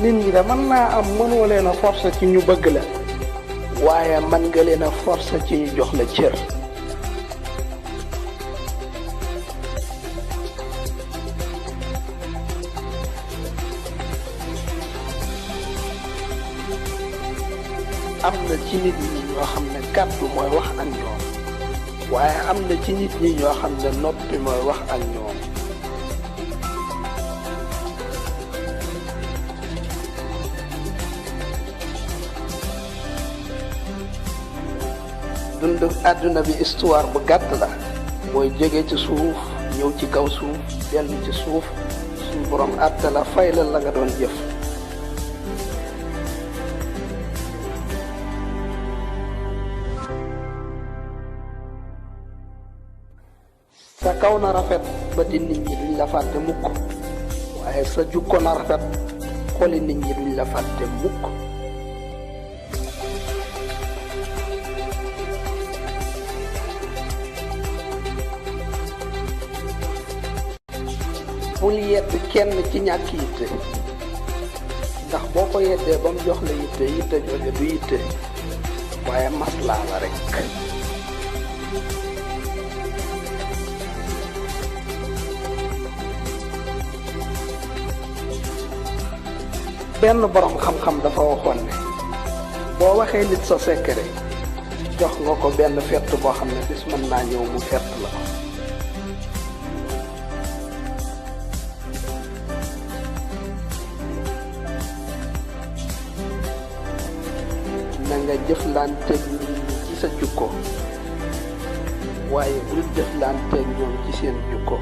nit ñi de mën naa am mënoo leen a forcer ci ñu bëgg la waaye mën nga leen a forcer ci ñu jox la cër. am na ci nit ñi ñoo xam ne kàddu mooy wax ak ñoom waaye am na ci nit ñi ñoo xam ne noppi mooy wax ak ñoom. dund àdduna bi histoire bu gàtt la mooy jóge ci suuf ñëw ci kaw suuf dellu ci suuf suñu borom àtte la fay la la nga doon jëf. sa kaw na rafet ba di nit ñi duñ la fàtte mukk waaye sa jukko na rafet xoli nit ñi duñ la fàtte mukk. bul yedd kenn ci ñàkk yitte ndax boo ko yeddee ba mu jox la yitte yitte jooju du yitte waaye maslaa la rekk. benn boroom xam-xam dafa waxoon ne boo waxee nit sa secret jox nga ko benn fett boo xam ne bis mën naa ñëw mu fett la ko. na nga jëflanteeg nit ñi ci sa jukko waaye bul jëflanteeg ñoom ci seen jukko.